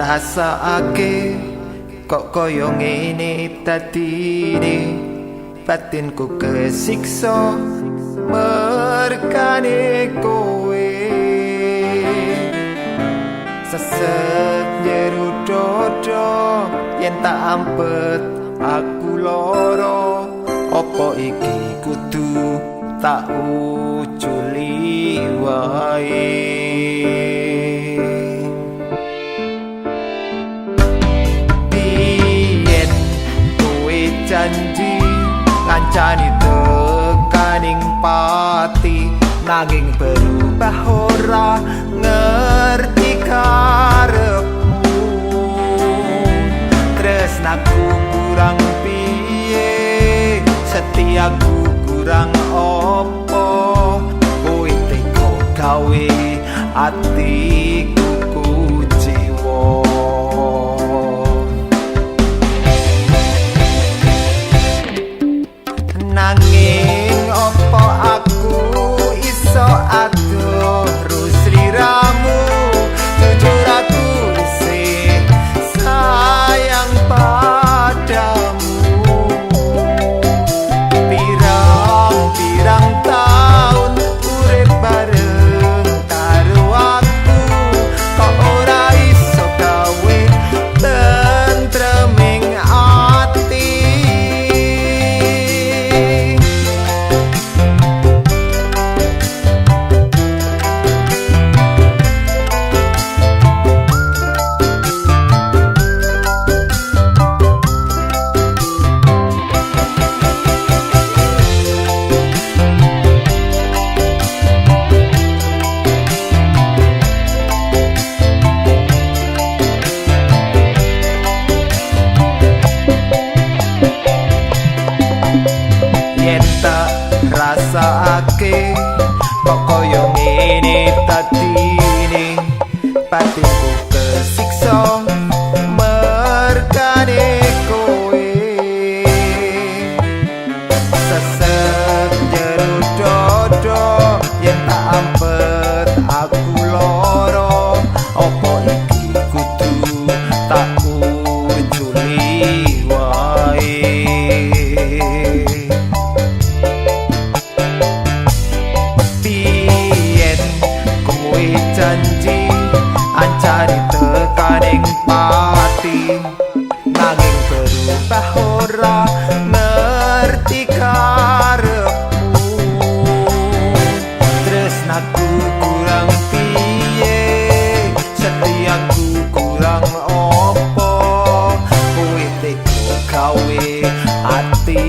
Rasakake kok kaya ngene dadine, batinku kesiksa merkane kowe. Sesek jero dodo yen tak ampet aku loro, opo iki kudu tak uculi wae. Biyen kowe janji ngancani tekaning pati, nanging berubah ora ngerti karepmu. Tresnaku kurang piye, setiaku kurang opo, kowe tega gawe atiku kuciwa. Nanging opo aku iso adoh sliramu, jujur aku isih sayang padamu. Pirang-pirang taun urip bareng karo aku, kok ora iso gawe tentreming ati. Yen tak rasakake kok kaya ngene dadine, batinku kesiksa merkane kowe. Sesek jero dodo yen tak ampet aku loro, opo iki kudu tak uculi wae. Biyen kowe janji ancani tekaning pati, nanging berubah ora ngerti karepmu. Tresnaku kurang piye, setiaku kurang opo, kowe tega gawe ati